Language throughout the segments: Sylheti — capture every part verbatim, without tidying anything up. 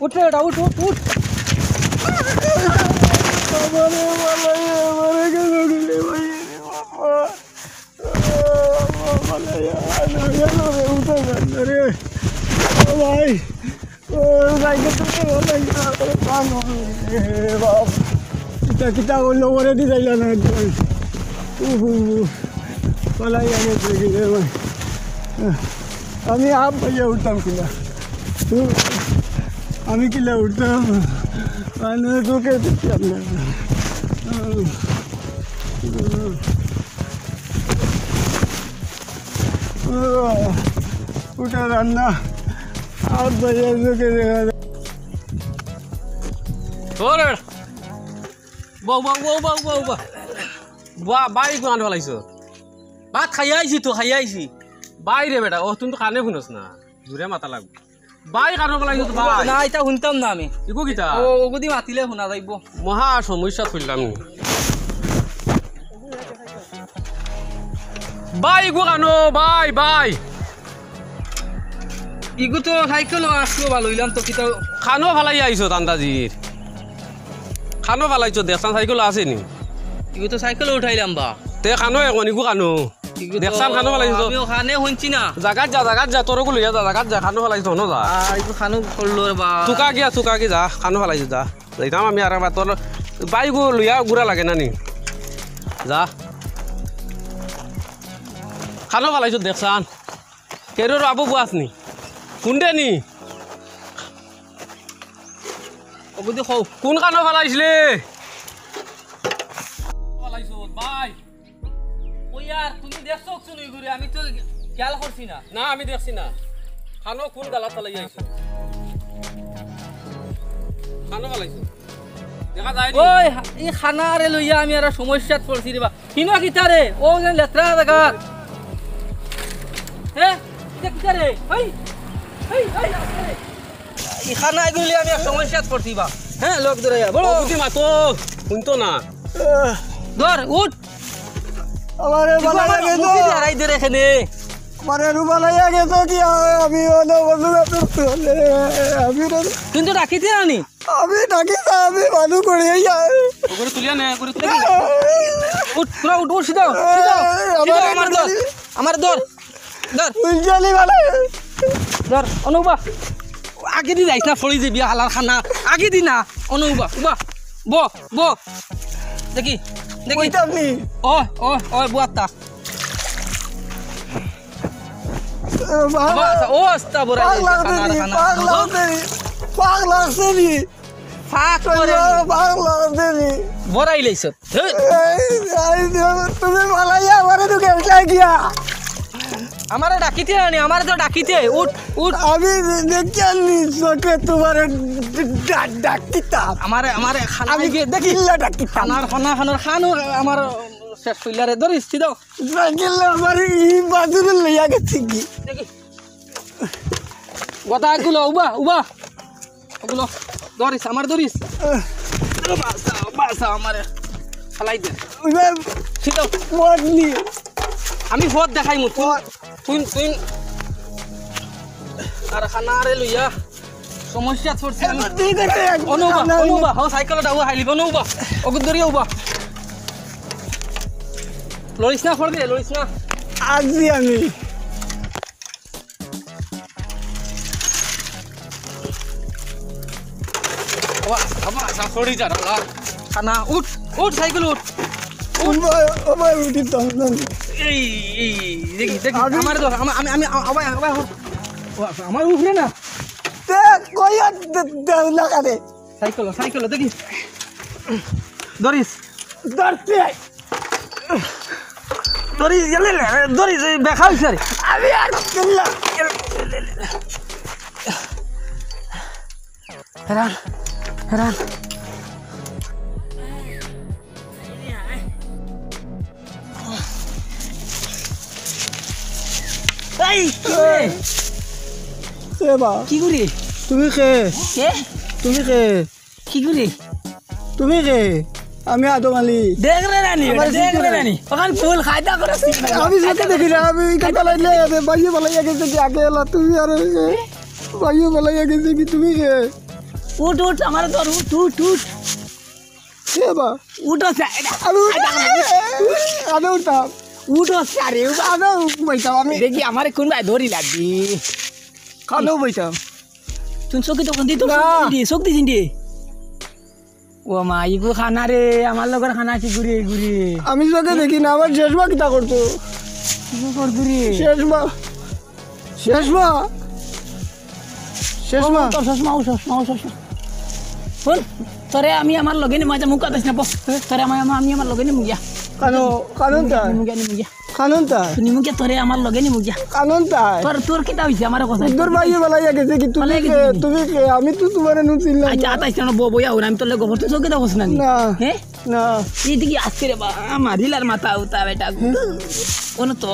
উঠ রে বেটা, উঠ, উঠ, উঠ। বাবা রে, বাবা রে, বাবা রে, কেন উঠলে ভাই রে বাবা? বাবা রে, আর না, কেন রে, উঠা যায় না রে। ও ভাই, ও ভাই, কে তুমি, ও ভাই, ও ভাই, ও ভাই, রে বাবা। কিতা, কিতা করলো, ওরে দি যাইলা না একদম। উহু, পালাই আমি দেখি রে ভাই। আমি আপ ভাইয়া উঠতাম কিনা? আমি কিলা উঠতাম? মানে তোকে দেখতাম না। উঠা রান্না। আপ ভাইয়া তোকে দেখা যায়। ওরে! বউ, বউ, বউ, বউ, বউ, বউ। বাই, কোন ফালাইছো? ভাত খাইয়া আইছি তো, খাইয়া আইছি। বাই রে বেটা, ও তুমি তো কানে হুনস না। জুরে মাতা লাগবো। বাই, কানো ফালাইছো তো বাই? না, ইতা হুনতাম না আমি। ইগু কিতা? ও, ওগুদি মাতিলে হুনা যাইবো। মহা সমস্যাত পড়লাম। বাই, ইগু কানো, বাই, বাই। ইগু তো সাইকেল আসলো, ভালা অইলাম তো কিতা। কানো ফালাই আইছো আন্দাজির? কানো ফালাইছো, দেখছান সাইকেল আছে নি? ইগু তো সাইকেল উঠাইলাম বা। তে কানো এখন, ইগু কানো? ইগু তো দেখছান কানো ফালাইছো তো? আমি ওখানে হুনছি না। জাগাত যা, জাগাত যা, তোর ওগু লইয়া যা, জাগাত যা, কানো ফালাইছো, হনো যা। আ, ইগু কানো করলো রে বা। তুকা গিয়া, তুকা গি যা, কানো ফালাইছো যা। যাইতাম আমি আর একবার তোর বাইগু লইয়া ঘুরা লাগে না নি? যা। কানো ফালাইছো দেখছান? কেরোর আবু বুয়াস নি? কুনডে নি? ওগুদি কও। কোন কানো ফালাইছলে? ফালাইছো, বাই। ওই আর তুমি দেখছো চুরি করে? আমি তো খেয়াল করছি না। না, আমি দেখছি না। কানো কোন গালাত ফালাই আইছো? কানো ফালাইছো? দেখা যায় নি? ওই, ই কানারে লইয়া আমি আর সমস্যাত পড়ছি রে বা। কিনো কিতা রে? ও যে লেত্রা জাগা। হে? ইটা কিতা রে? হেই, হেই, হেই, আস্তে রে। ই কানা এগুলি আমি আর সমস্যাত পড়ছি বা। হে, লোক দূরে যা, বড়। ও বুদ্ধি মাতো, হুনতো না। ধর, উঠ। আমারে তুই বালা আমার লাগে তো। মুখে দিয়ে হারাই দে রে এখানে। আমারে রুমাল আইয়া গেছে কি, আমি অন্য বন্ধু আছে। আমি তো কিন্তু ডাকিতে আনি। আমি ডাকি না, আমি মানু করি এই আর। ওগুলো তুলিয়া নে, ওগুলো তুলিয়া নে। উঠ, তোরা উঠ, উঠ, সিধা, সিধা। এই, সিধা, আমারে আমার ধর, ধরি। আমার ধর। ধর। উইজালি বালা। ধর, অনুবা। আগে দি যাইস না, ফড়ি দিবি, হালার কানা। আগে দি না, অনুবা, উবা। ব, ব। দেখি, দেখি। কইতাম নি। ও, ও, ও, বুয়াত্তা। এ, বাবা। বাবা, আচ্ছা, ও আস্তা বড় পাক এই যে লাগছে কানার নি, কানা। পাক লাগছে নি, পাক লাগছে নি। ফাঁক করে নি। পাক লাগছে নি। বড়াই লাইছ। হেই। এই, এই, তুমি ফালাইয়া আমারে তো গেলগা গিয়া। আমারে ডাকিতে আনি, আমারে তো ডাকিতে। উঠ, উঠ। আমি দেখি আনি চোখে তোমারে ডা-, ডাকিতাম। আমারে, আমারে খানা আমি গিয়ে দেখি। কিল্লা ডাকিতাম। খানার, খানা, খানার, খানো আমার শেষ কইলারে ধরিস, দাও। সাইকেল আমার এই বাজারে লইয়া গেছে কি? দেখি। গদা এগুলো, উবা, উবা। ওগুলো ধরিস, আমার ধরিস। বাঁচা, বাঁচা, আমারে ফালাই দে। উবা, সিধা। পথ নি। আমি পথ দেখাইমু, তুই, পথ। তুই, তুই। আর খানারে লইয়া। সমস্যাত পড়ছি আমি। এবার তুই দেখে এক অনুবা, সামনে অনুবা, হো, সাইকেল ডাউয়া হাইলিব, অনুবা। ওকে ধরিয়া উবা। লড়িস না, পড়বে, লড়িস না। আজি আমি। বাবা, বাবা, সা-, সরি যা, বাবা। খানা, উঠ, উঠ, সাইকেল উঠ। ও ভাই, ও ভাই, উঠি তো না। এই, এই, দেখি, দেখি, আমি আমার ধর, আমা-, আমি, আমি, আ-, আবার, আবার, আবার। ও, আমার উপরে না। তে কইয়া দে-, দেও না কারে। সাইকেল, সাইকেল, দেখি। ধরিস। ধরতে। ধরিস, গেলে লে, ধরিস, এই বেকা হইছে রে। আমি আর কিনলাম। হেরান, হেরান। এই, কি রে? এ বা। কি করি? তুমি কে? কে? তুমি কে? কি করি? তুমি কে? আমি আদম আলী। দেখ রে রানী, আমার দেখ রে রানী। ওখান ফুল খায়দা করে। আমি চোখে দেখি না, আমি এই কথা লাইলে, আমি বাইয়ে বলাই আগে যে আগে এলা, তুমি আর ওই যে বাইয়ে বলাই আগে যে কি তুমি কে? উঠ, উঠ, আমারে ধর, উঠ, উঠ, উঠ। এ বা। উঠ, ও স্যার, এটা, আরে উঠ। এটা, আরে উঠতাম। উঠ, ও স্যার, এ উঠ। আরে উঠ, বইতাম আমি। দেখি, আমারে কোন ভাই ধরি লাগবি? কানো বইতাম? তুই চোখে তখন দি, তোর না। চোখ দি, চোখ দি, দি। ও মা, ইগু খানা রে, আমার লগর খানা কি ঘুরে, ঘুরে। আমি চোখে দেখি না, আমার শেষ বা কিতা করতো? কি করতো রে? শেষ বা, শেষ বা, শেষ বা। ও, তোর চশমা, ও চশমা, ও চশমা। হুন, তোরে আমি আমার লগে নিমু, আচ্ছা, মুখ আতাস না, বস। তোরে আমি, আমি, আমি আমার লগে নিমু গিয়া। কানো, কানো তা? নিমু গিয়া, নিমু গিয়া। কানন তা? নিমু গিয়া তোরে আমার লগে নিমু গিয়া। কানন তা? তোর, তোর কিতা হইছে? আমারে কথা। তোর ভাইয়ে বালাইয়া গেছে কি? তুমি বালাইয়া কে? গেছে কি? তুমি কে? আমি তো তোমারে নু চিনলাম আচ্ছা, না। আতাইস না, বউ, বইয়া হুন, আমি তোর লগে গফর, তুই চোখে দেখোস না নি? না। হ্যাঁ? না। এইদিকে আসছে রে বা, আমার হিলার মাথা উতা বেটা। কোনো তো।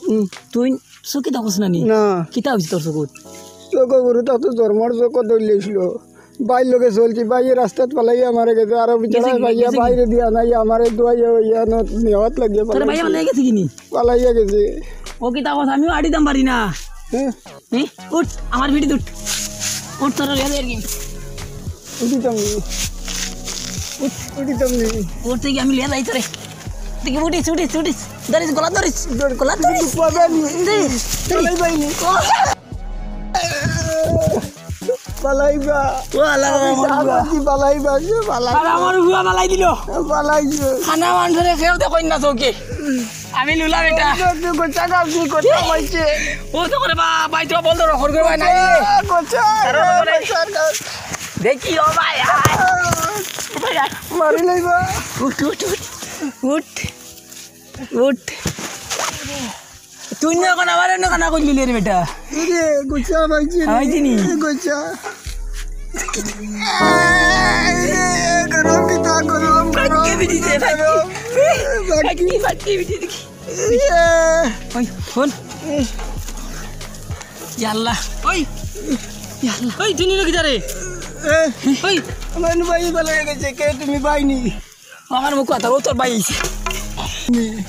হুম। তুই চোখে দেখোস না নি? না। কিতা হইছে তোর চোখত? চোখে গুরু তা তো জন্মর চোখে ধরলেছিল। ভাইর লগে চলছি, ভাইয়ে রাস্তাত ফালাইয়া আমারে গেছে, আরো বিচারা ভাইয়া বাইরে দিয়া নাই, আমারে দুয়াইয়া হইয়া নেওয়াত লাগিয়া তোর ভাইয়া ফালাইয়া গেছে কিনি? ফালাইয়া গেছে। ও কিতা কথা, আমিও আড়ি দাম পারি না। হ্যাঁ। হ্যাঁ? উঠ, আমার ভিড়ি উঠ। উঠ, তোর লইয়া যাই আর কি। উঠিতাম নি। উঠ। উঠিতাম নি। উঠ, তুই আমি লইয়া যাই তোরে। তুই কি উঠিস, উঠিস, উঠিস। ধরিস, গলা ধরিস। ধর, গলা ধরিস। কিন্তু পাবে নি। দে, দে। ফালাই বাইনি। ও। ফালাইবা। ও আল্লাহ, আমি আমার হুয়া। সাহায্য পালাইবা, সে ফালাই। আর আমার হুয়া ফালাই দিল। ফালাইছে। খানা মানষরে কেউ দেখইন না চোখে। আমি লুলা বেটা। তুই গোছা গাছ নি, গোছা পাইছে। ও তো করে বা, ভাই তো বল তো রখর করে ভাই নাই। গোছা, গোছা, কারণ মানে গোছা গাছ। দেখি ও ভাই, আয়। ভাই, আয়। মারি লইবা। উঠ, উঠ, উঠ। উঠ। উঠ। তুই না এখন আমার এনে কানা করলি রে বেটা। এই রে, গোছা পাইছি রে। পাইছি নি? এই গোছা। এই রে, গরম কিতা, গরম, গরম, ফাটকে বিড়ি দে, ফাটকে। গরম। ফাটকে, ফাটকে বিড়ি দে। এই রে। ওই, ফোন। ইয়াল্লা। ওই। ইয়াল্লা। ওই, তুই নিলে কিতা রে? এ, ওই। আমার ভাই ভালো হয়ে গেছে, কে তুমি বাইনি? ও আমার মুখ কথা, ও তোর ভাই আইছে। নি।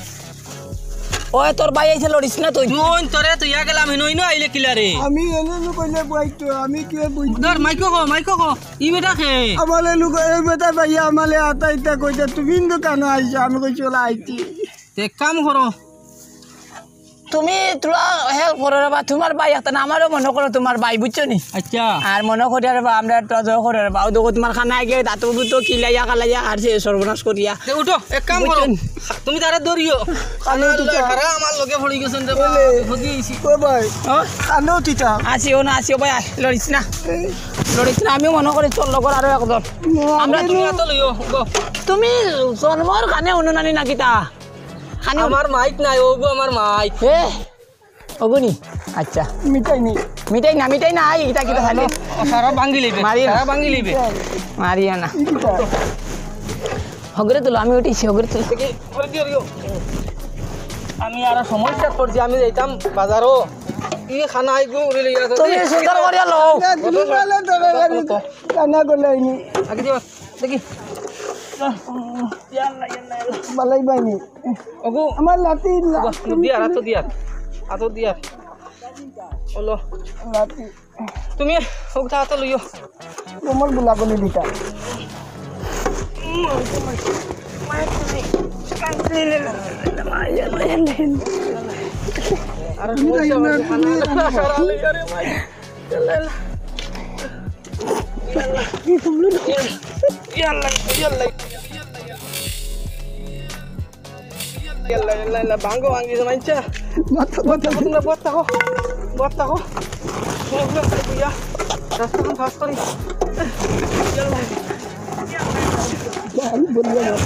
ওই তোর ভাই আইছে, লড়িস না তুই। তুই তোরে তুই ইয়া গেলাম, হিনো হিনো আইলে কিলা রে? আমি এনে নু কইলে বই তো, আমি কি বুঝি? ধর, মাইকো কো, মাইকো কো। ই বেটা কে? আমালে লুক, এই বেটা ভাই আমালে আতা ইতা কইতে, তুমি ইন্দু কেন আইছো? আমি কইছি, "ওলা আইছি।" তে এক কাম করো। তুমি তোরা help করো রে বা, তোমার ভাই একটা না, আমারও মনে করো তোমার ভাই, বুঝছো নি? আচ্ছা। আর মনে করি রে বা, আমরা একটা জয় করো রে বা, ও দেখো তোমার খানায় গিয়ে দাঁত বুতো কিলাইয়া কালাইয়া আর সে সর্বনাশ করিয়া। তে উঠো, এক কাম করো। বুঝছো নি? তুমি তারে ধরিও। কানো তুই তো। তারা আমার লগে পড়ি গেছেন রে বা, এলে। হদি হইছি। ও ভাই। হ্যাঁ? কানো তুই তো। আসিও না, আসিও ভাই, আয়, লড়িস না। এই। লড়িস না, আমিও মনে করি তোর লগর আরো একজন। না, আমরা আমি তুমি না। এত লইও, গো। তুমি জন্মর কানে উনুনানি না কিতা? খানি আমার মাইক নাই, ওগো আমার মাইক। এ, ওগো নি? আচ্ছা। মিটাই নি। মিটাই না, মিটাই না, আই, ইটা কিতা খালি? ও, সারা ভাঙ্গি লইবে, মারি না। সারা ভাঙ্গি লইবে। মারিও না। ইটা। হগরে তুলো, আমি উঠিছি, হগরে তুলো। দেখি, ওরে দিও, দিও। আমি আর সমস্যা করছি, আমি যাইতাম বাজারও। ই খানা আইগো, উড়ি লইয়া যাও। তুমি সুন্দর করিয়া লও। না, তুমি বলো, তবে বলো তো। কানা গলাইনি। আগে দিও। দেখি। ইয়াল্লা, ইয়াল্লা, ইয়াল্লা। বালাই বাইনি। ওগো। আমার লাঠি, ওগো, লাঠি। দিয়ার, আতো দিয়ার। আতো দিয়ার। ওলো। লাঠি। তুমি ওগো আতো লইও। তোমার গুলা গুলি দিতা। আর তুমি সমস্যা তাই না, হইছে, তুমি খানা তাই না। সারা লইয়া রে ভাই। ইয়াল্লা, ইয়াল্লা। ইয়াল্লা, ইয়াল্লা, ইয়াল্লা। ইয়াল্লা, ইয়াল্লা, ইয়াল্লা, ভাঙ্গো, ভাঙ্গি, মাইনছা। মাথা, মাথা। বত্তা, বত্তা, বত্তা। রাস্তাখান পাস করি। ইয়াল্লা। আমি বললাম।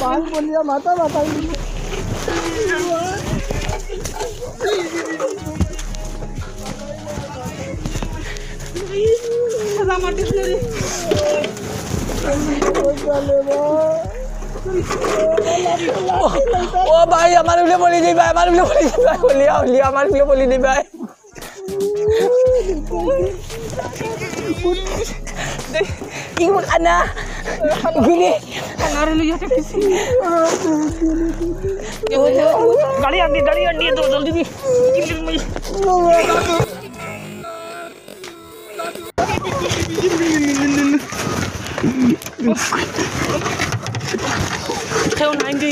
বাল বলিয়া মাথা ব্যথা হইল। ও, ও ভাই, আমার উপরে পড়ি যাই ভাই, আমার উপরে পড়ি যাই ভাই, হলিয়া, হলিয়া, আমার উপরে পড়ি যাই ভাই। ইউ খানা। গুলি। আরে লইয়া গেছি। গাড়ি আন দি, গাড়ি আন দি, তো জলদি দি। কেউ নাই দি।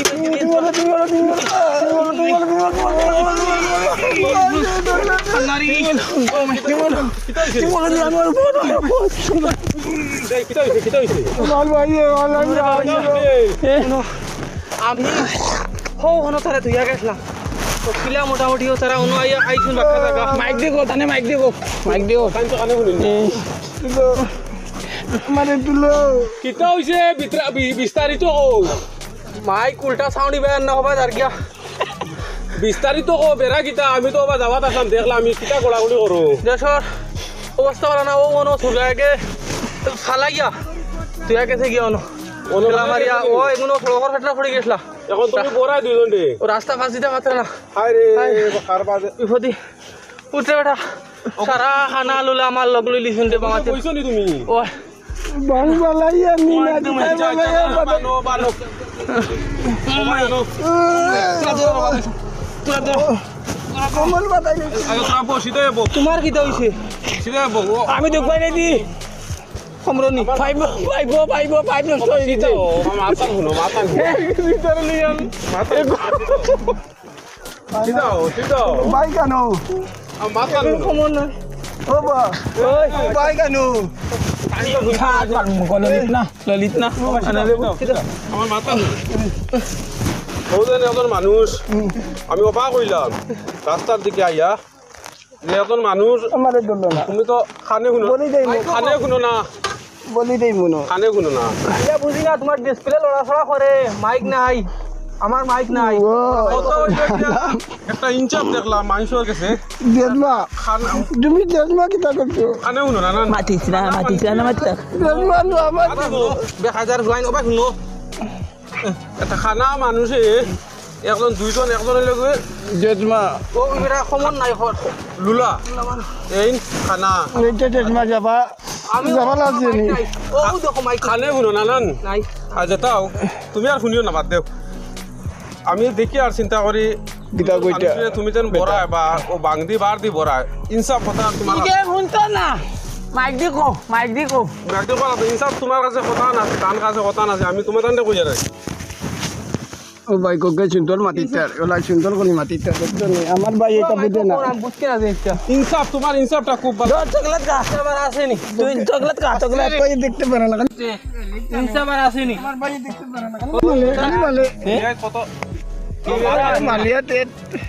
আমি হো হনো তারা তুইয়া গেছলাম। তো কিলা মোটামুটি ও তারা অন্য আইয়া আইছুন বাক্কা থাকা। মাইক দি কও, তানে মাইক দি কও। মাইক দি কও। তাই তো কানে শুনি না। এ। মানে তুলো। কিতা হইছে বিতরা-, বি-, বিস্তারিত কও। মাইক উল্টা সাউন্ড ইবা না হবা যার গিয়া। বিস্তারিত কও, বেড়া কিতা, আমি তো ওবা যাওয়াত আসলাম, দেখলাম, আমি কিতা গোড়াগুড়ি করো। দেশর অবস্থা ভালা না, ও মনো সুরগায় গে ফালাইয়া। তুই আর গেছে গিয়া অনো। অনো ফালা মারিয়া, ফালাইয়া ও এগুলো সড়কর ফেটলা পড়ি গেছলা। এখন তুমি বড়াই দুইজন রে। ও রাস্তা ফাঁসিতে মাত্র না। হায় রে, হায়। কার বাদে? বিপদি। উঠে বেটা। সারা খানা লুলা আমার লগ লই লিছুন দে বামাতে। কইছো নি তুমি? ও। বাং বালাই আমি না, একদম দিতাই বালাই আর বাদে। বানো, বানো। কমল বাতাই। আগে তোরা বস, সিধা বস। তোমার কিতা হইছে? সিধা বস। ও। আমি তো কই নাই দি। কমরনি। পাইব, পাইব, পাইব, পাইব, সই দিতে। মাথা শুনো, মাথা শুনো। ভিতরে নিয়ে আমি। মাথা শুনো। সিধা হও, সিধা হও। ভাই কেন? আমার মাথা শুনো। কমর না। ও বা। ওই। ভাই কেন? ললিত না, ললিত না। আমার মাথা শুনো। ও জানে একজন মানুষ, আমি অবাক হইলাম রাস্তার দিকে আইয়া। যে একজন মানুষ, আমারে ধরলো না। তুমি তো কানে শুনো। বলি দেই মনে। কানে শুনো না। বলি দেই মনে। কানে শুনো না। ইয়া বুঝি না, তোমার ডিসপ্লে লড়াচড়া করে, মাইক নাই। আমার মাইক নাই। ও। কথা হইলো গিয়া, একটা ইনসাফ দেখলাম মানুষের কাছে। দেখলা? কান-, তুমি দেখলা কিতা করছো? কানে শুনো না, না, না। মাতিস না, মাতিস না, না, মাতিস না। দেখলা না, আমার মাথা শুনো। বেকায়দার লাইন, ওবা শুনো। একটা কানা মানুষে একজন, দুইজন, একজন হইলে গো জেজমা। ও, এরা কমন নাই, হর। লুলা। লুলা মানে। এই কানা। এইটা জেজমা যাবা। আমি যাবা ও লাগছে নি? নাই। ও, ও দেখো মাইক। কানে শুনো না, নান। নাই। আর যেতাও, তুমি আর শুনিও না, বাদ দেও। আমি দেখি আর চিন্তা করি, গীতা কইটা। মানুষে তুমি যেন বড়ায় বা ও বাংদি বার দি বড়ায়। ইনসাফ কথা তোমার। তুই যে শুনতো না। মাইক দি কো, মাইক দি কো। মাইক দি কো, ইনসাফ তোমার কাছে কথা না, তান কাছে কথা না, আমি তোমার তানতে কইয়া রাখি। ও ভাই, কোকে সুন্দর মাতিতার, ওলা সুন্দর করে মাতিতার, বুঝছো নি? আমার ভাই এটা বুঝে না। আমি বুঝতে না দেখছি। ইনসাফ, তোমার ইনসাফটা খুব ভালো। ধর চকলেট খা। ইনসাফ আর আসেনি। তুই চকলেট খা, চকলেট। ভাই দেখতে পারে না। ইনসাফ আর আসেনি। আমার ভাই দেখতে পারে না। খালি মালে, খালি মালে। হ্যাঁ? এই কত? মালিয়া তে।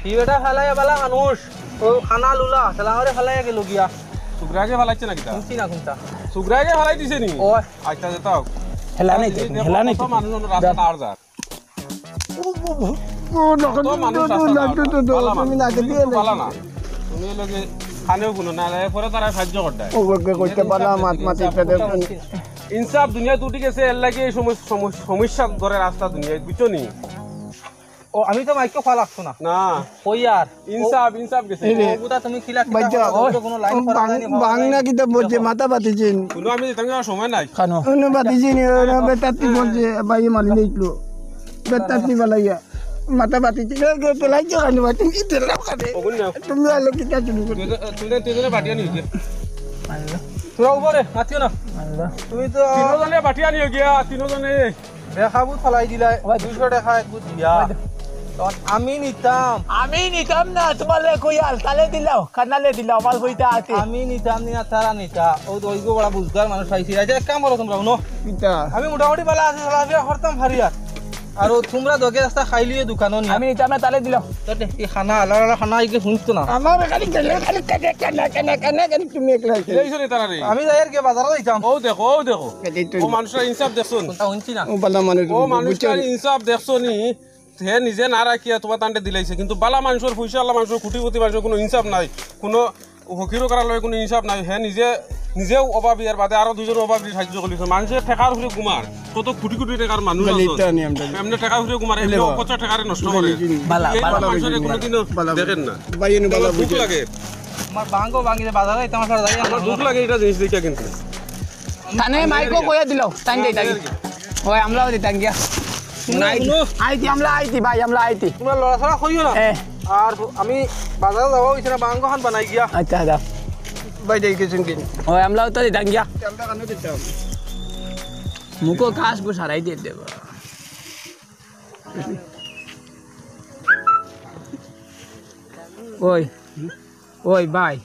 ই বেটা ফালাইয়া বালা মানুষ। ও কানা লুলা, শালা আমারে ফালাইয়া গেল গিয়া। সুগ্রাগে ফালাইছে নাকি তা? শুনছি না কোনটা। সুগ্রাগে ফালাই দিছে নি? ও। আচ্ছা, যেতাও। হেলা নাই তো, এই দেখো, হেলা নাই কত তো। মানুষ অন্য রাস্তা আর যার। ও, ও, ও, ও, না, কত মানুষ না, রাস্তা না, আর না, যার। না, না, বালা তুমি মানুষ। না, তুমি তুমি তো না। বালা না। তুমি লগে কানেও শুনো না, এরপরে তারা সাহায্য করতে। ও, ওকে, করতে পারলাম, মাত, মাত, ইচ্ছা দেখুন। ইনসাফ দুনিয়া টুটি গেছে, এর লাগি এই সমস-, সমস-, সমস্যা করে রাস্তা দুনিয়ায়, বুঝছো নি? ও, আমি তো মাইকে খোয়া লাগতো না। না। ওই আর। ইনসাফ, ইনসাফ গেছে। এই রে। ও, বুদা, তুমি কিলা কিতা বাইজা, করো? ওই। কোনো লাইন ও, করা বাং-, যায়নি, বাংলা কিতা বলছে, দেখো। মাথা বাতিছেন। কোনো আমি যেতাম, আমার সময় নাই। খানো। কোনো বাতিছেন, ওরা বেটাত্তি বলছে, ভাই, মানি দেখলো। বেটাত্তি বালাইয়া। মাথা বাতিছেন, এ, কে তেলাইছে খানো, বাতিছেন, তেলা খাবে। ওগুন না। তুমি আলো কিতা শুরু করছো? তুই তো, তুই তো, তুই তো বাটিয়া নিয়ে গিয়ে। তোরা উপরে, মাতিও না। তুমি তো তিনজনে বাটিয়া নিয়ে গিয়া, তিনজনে। বেকাবুত ফালাই দিলাই, দুইশো টেকা একবুত দিয়া। তখন আমি নিতাম। আমি নিতাম না, তোমার কই আর তালে দিলাও, কানালে দিলাও, আমার পয়সা আছে। আমি নিতাম নি না, তারা নিতা। ও তো ওইগো বড় বুঝদার মানুষ পাইছি। আচ্ছা, এক কাম করো তোমরা, শুনো। কিতা? আমি মোটামুটি বালা আছি, চলাফেরা করতাম পারি আর। আর ও তোমরা দগে রাস্তা খাইলিয়ে দোকানও নিয়া। আমি নিতাম না, তালে দিলাও। তো দে, এই খানা, আলাদা আলাদা খানা, এই যে শুনতো না। আমার খালি গেলে খালি কানে, কানে, কানে, কানে, কানে, তুমি একলা আছো। এই শুনে তারা রে। আমি যাই আর কি, বাজারে যাইতাম। ও দেখো, ও দেখো। এই তো। ও মানুষরা ইনসাফ দেখছো নি? কোনটা শুনছি না। ও বালা মানুষ, ও মানুষটার বুঝছো? ইনসাফ দেখছো নি? হে নিজে না রাখিয়া তোমার তান্ডে দিলাইছে, কিন্তু বালা মানুষের, পয়সা আলা মানুষের, কোটিপতি মানুষের কোনো ইনসাফ নাই, কোনো ফকিরও করার লগে কোনো ইনসাফ নাই। হে নিজে, নিজেও অভাবী, এর বাদে আরো দুইজন অভাবী সাহায্য করলিছে। মানুষের টেকার উপরে ঘুমার, কত কোটি কোটি টেকার মানুষ আছে। এমনি টেকার উপরে ঘুমার, এমনি অপচয় টেকারে নষ্ট করে। বালা, এই বালা মানুষের বুঝি, কোনোদিনও বালা দেখেন না। ভাই, এনে বালা আমার দুঃখ বুঝি। লাগে। আমার বাঙ্গো বাঙ্গিতে বাজারে যাইতাম, আমার যাই, আমার দুঃখ লাগে এটা জিনিস দেখিয়া কিন্তু। তানে মাইকো কইয়া দিল, তাই যাই, তাই। ওই, আমরাও দিতাম গিয়া। হুনো, নাই, হুনো। আইতি, আমরা আইতি, ভাই, আমরা আইতি। তোমরা লড়াচড়া করিও না। এ। আর আমি বাজারো যাওয়া অইছে না, বাঙ্গো খান বানাই গিয়া। আচ্ছা, দাও। ভাই, দেখি কিছু কিন। ওই, আমরাও তো দিতাম গিয়া। আমরা কেন দিতাম? মুখো কাশ গো সারাই দিয়ে দেবো। ওই, ওই ভাই,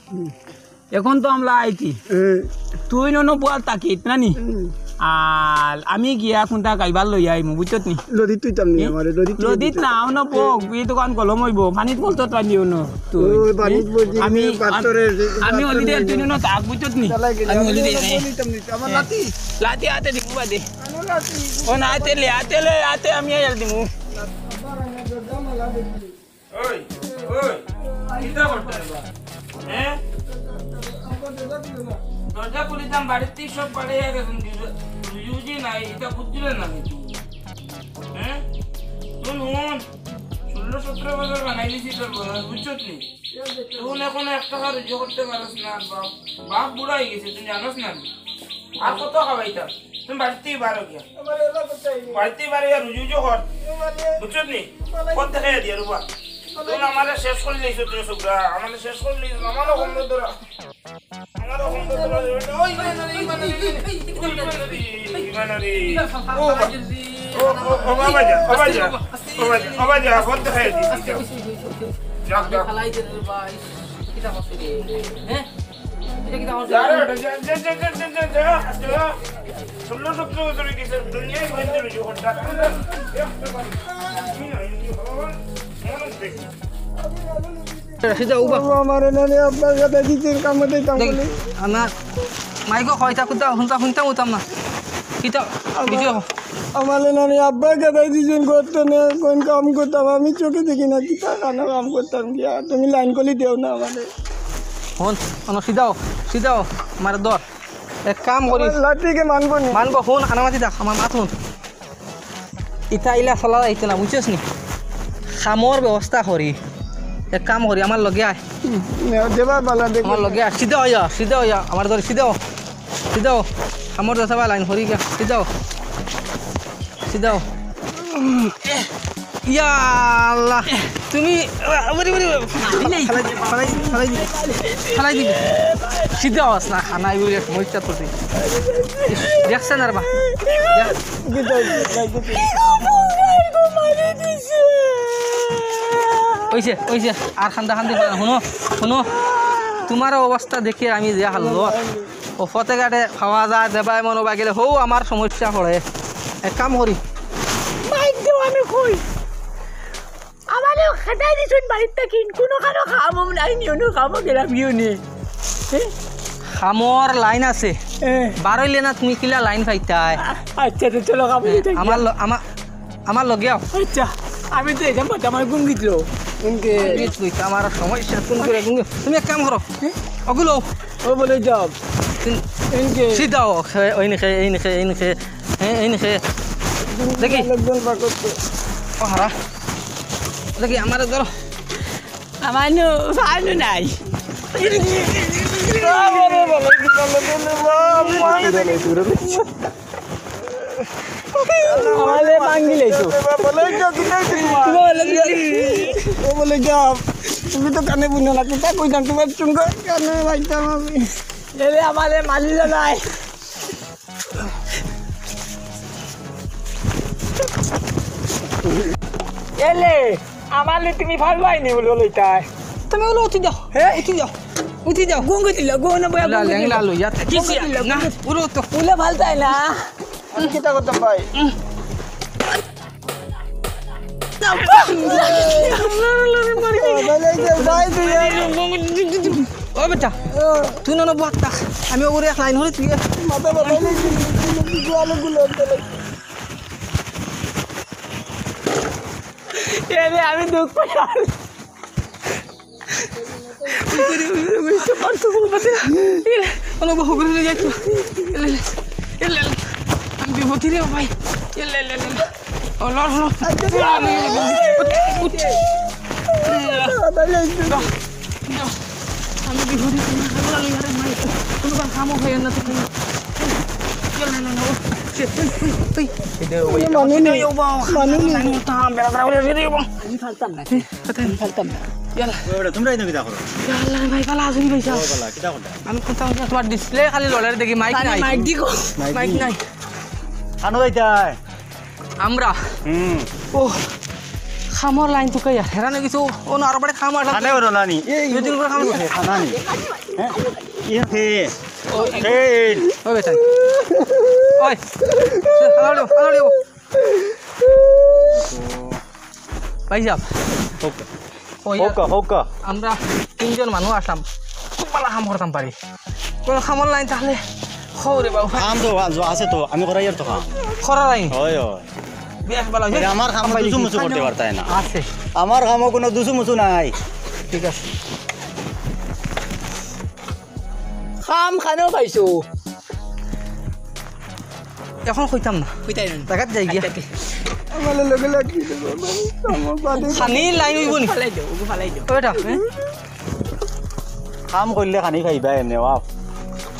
এখন তো আমরা আইতি। হুম। তুই নন বুয়াল তাকিত না নি? হুম। আর আমি গিয়া কোনটা কাইবার লই আইমু, বুঝছত নি? লদিত তুই তামনি এ? আমারে, লদিত তুই লদিত দিতে। না, অনো বক, এই দোকান কলম অইবো, পানিত বলতো পানি অনো। তুই। ওই পানিত এ? বলছি, আমি, পাথরের, আমি পাথর অলি দে, নিয়ে তুই নন তাক, বুঝছত নি? চালাই গেলে আমি আমি অলি দে, অনো এ। বলি তামনি, আমার এ। লাঠি। লাঠি আতে দিমু বাদে। আনো লাঠি। ও না, আতে লে, আতে লে, আতে আমি আইল দিমু। আবার আমি দরজা মালা দেখি। ওই, ওই, কিতা করতে বা? হ্যাঁ? দরজা খুলিতাম, বাড়ির থাকি সব বাড়াইয়া গেছইন, রুজি নাই, ইটা বুঝছিলে না কিন্তু। হ্যাঁ? হুন, হুন, ষোলো সতেরো বছর বানাই দিছি তোর বয়স, বুঝছত নি? তুই এখন এক টাকা রুজি করতে পারস না, বাপ, বাপ বুড়া অই গেছে, তুই জানস না? আর কত খাবাইতাম? তুমি বাড়িত থাকি বারো গিয়া। বাড়িত থাকি বারো গিয়া রুজি উজু কর। বুঝছত নি? কত দেখা দিয়া রুবা। তুমি আমারে শেষ করি লাইছো, তুমি সুগরা। আমারে শেষ করি লাইছো। আমারও কম ধরা। আমারও কম ধরা। ওই, ওই, ওই, ওই, ওই, ওই, ওই, ওই, ওই, ওই, ওই, ওই। ও, ও, ও, ও, বাবা যা, ও, বাবা যা। ও, বাবা যা, ও, বাবা যা, কত দেখা দিয়া। যাক, যাক। ফালাই দে রে ভাই। কিতা করছে রে? হ্যাঁ? এটা কিতা করছে? যা রে বেটা, যা, যা। ষোলো সতেরো বছর অই গেছে, দুনিয়ায় ঘুরতে বেশি করতে। সিধা উবা। ও, আমারে নানি আব্বায় গাদাই দিছইন, কামো দিতাম দেখ, বলে। আমার মাইকো কইতা কুতা হুনতা হুনতাম উতাম না। কিতা? আমার বুঝো? আমারে নানি আব্বায় গাদাই দিছইন, করতে না, কোন কাম করতাম, আমি চোখে দেখি না, কিতা কানো কাম করতাম গিয়া, তুমি লাইন কলি দেও না আমারে। হুন, অনো সিধাও, সিধাও, আমার ধর। এক কাম করি। আমার লাঠিকে মানবো নি? মানবো, হুন, আনামাতি দেখ, আমার মাত হুন। ইতা ইলা চলা যাইতো না, বুঝছস নি? কামর ব্যবস্থা করি। এক কাম করি, আমার লগে আয়। হুম, নেও, দেবা বালা দেখো। আমার লগে আয়, সিধা অইয়া, সিধা অইয়া, আমার ধর সিধা অ। সিধা অ। কামর ব্যবস্থা বা লাইন করি গিয়া, সিধা অ। সিধা অ। ইয়া আল্লাহ, তুমি, আ, ওরে, ওরে, ওরে, ফালাই, ফালাই, ফালাই, ফালাই দিবি। সিধা অস না, খানাই বুলে মরিচা তো তুই। ইস, দেখছে না রে বা? দেখ। অইছে, অইছে, আর কান্দা কান্দি করো না। হুনো, হুনো, তুমার অবস্থা দেখি আমি যে হাল্লত। ও পথে ঘাটে পাওয়া যায়, দেবায় মনো বা গেলে, হউ আমার সমস্যা পড়ে। এক কাম করি। মাইক দেও আমি কই। আমারে খেদাই দিছইন বাড়িত থাকি, কুনু কানো কামো নাই নি, অনো কামো গেলাম গিয়া নি। এ? কামর লাইন আছে। এ। বারইলে না তুমি কিলা লাইন পাইতায়? আ-, আচ্ছা, তো চলো, কামো এ, যাই। আমার ল-, আমা-, আমার লগে আও। আচ্ছা, আমি তো এটা মাথা আমার ঘুম গেছিল। ঘুম গে-, ঘুম গেছিল, এটা আমার সমস্যা, কোন করে ঘুম গে-, তুমি এক কাম করো। এ? ওগুলো। ও বলে যাও। তুমি এনকে। সিধা অ, খে-, ওই নে খে, এই নে খে, এই নে খে। হ্যাঁ, এই নে খে। দেখি। লোকজন বার করতো। ও হারা। দেখি, আমারে ধরো। আমার নু, আমার নু নাই। আমারে ভাঙ্গি লাইছো। বলে যাও, কি নাই তুমি? বলে যাও। ও বলে যাও। তুমি তো কানে বুঝো না, কিতা কইতাম, তুমার চুঙ্গা কানে পাইতাম আমি। এরে আমারে মালিল নাই। এলে, আমারে তুমি ফালবাই নি বলে লইতাই। তুমি ওলো উঠি যাও। হে? উঠি যাও। উঠি যাও। গুঙ্গি দিল, গুঙ্গি না বয়া লা, গুঙ্গি দিল। লেংলা লইয়া থাকি। গুঙ্গি দিল, না, গুঙ্গি। উলো তো। উলো ফালতাই না। আমি কিতা করতাম ভাই? ও, বেটা, তুই নন বহাত থাক। আমি ওগুলো এক লাইন হলে তুই মাথা বাবাই নাই, জোয়ালে গুলো আনতে লাগে। এরে, আমি দুঃখ পাই। অনো বহু করে যাই তো। এলে, এলে, এলে, এলে। আমি বিপদে রে ভাই। এলে, এলে, এলে, এলে। ও, লড়, লড়। উঠ, উঠ। লড়, লড়। আমি বিপদে, তুমি ভালো লাগে, আরে ভাই। কোনো কাম হয় না তো। এলে, এলে, এলে। মানুষ নেই। মানুষ নেই। আমি ফালতাম না। আমি ফালতাম না। ইয়াল্লা। ওই বেটা, তোমরা ইনো কিতা করো? ইয়াল্লা, ভাই, ভালা আছইন নি ভাই সাব? ও বালা, কিতা করো? আমি কুনতা কইতাম, তুমার display খালি লড়ের দেখি, মাইক নাই। মাইক দি কও। মাইক নাই। কানো যাইতায়? আমরা? হুম। ও, কামর লাইন তুকাইয়া, হেরান অইগেছি, অনো আরো বাড়ি কাম আছে। কানে ওরো নানি। দুই দিন করে কাম আছে। খানা নি। হ্যাঁ? ইয়ে খে। ও, এই। ও বেটা। ওই। আলাড়িও, আলাড়িও। ভাই সাব। ওকে। ওই, হউক্কা, হউক্কা। আমরা তিনজন মানুষ আছলাম, খুব ভালা কাম করতাম পারি। কুনু কামর লাইন তাইলে কও রে বাবু। কাম তো আ-, আছে তো, আমি করাইয়ার তো কাম। করা লাইন? অয়, অয়। বেশ ভালা অইছে। আরে, আমার কাম দুসু মুসু করতে পারতায় না। আছে। আমার কামো কুনু দুসু মুসু নাই। ঠিক আছে। কাম কানো পাইছো? অখন কইতাম না। কইতায় না। জাগাত যাই গিয়া। আচ্ছা, ঠিক। আমার লগে লাগি দে, বাবা। আমার বাদে খানি লাইন অইবো নি? ফালাই দেও, ওগু ফালাই দেও। ওটা, হ্যাঁ? কাম করলে খানি খাইবা এমনে, ওয়াও।